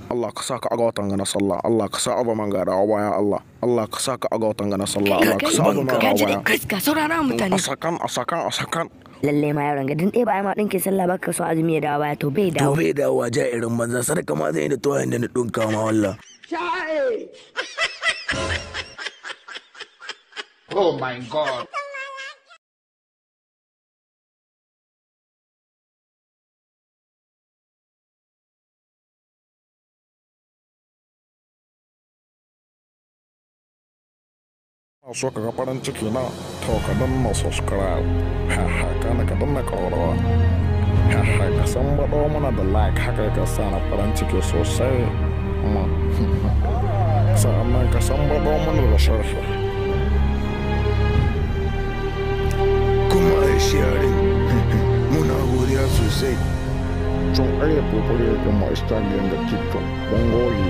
Allah ka sa ka aga watan ga na sallah. Allah ka sa azumin ga dawo baya Allah. Allah ka sa ka aga watan ga na sallah. Allah ka sa azumin ga Ka dawo ji baya. dai ka saurara mutane. Asakan asakan asakan. Lalle ma yaron ga din ɗaya ba ai ma ɗinkin sallah ba ka so azumi ya dawo baya to bai To dawo. bai dawowa ja irin banza sadaka ma zai yi da tuwayen da na ɗinka ma wallah. Oh my God. So ka ga farin ciki na to ka danna subscribe. Ha ha, kana ka danna ƙararrawa. Ha ha, ka san baɗo mana da like, haka ka sa na farin ciki sosai ma. Sa'annan ka san baɗo mana da sharhi. Kuma a yi sharing. Muna godiya sosai. Sun iya kokari da mu Instagram da TikTok. Mun gode.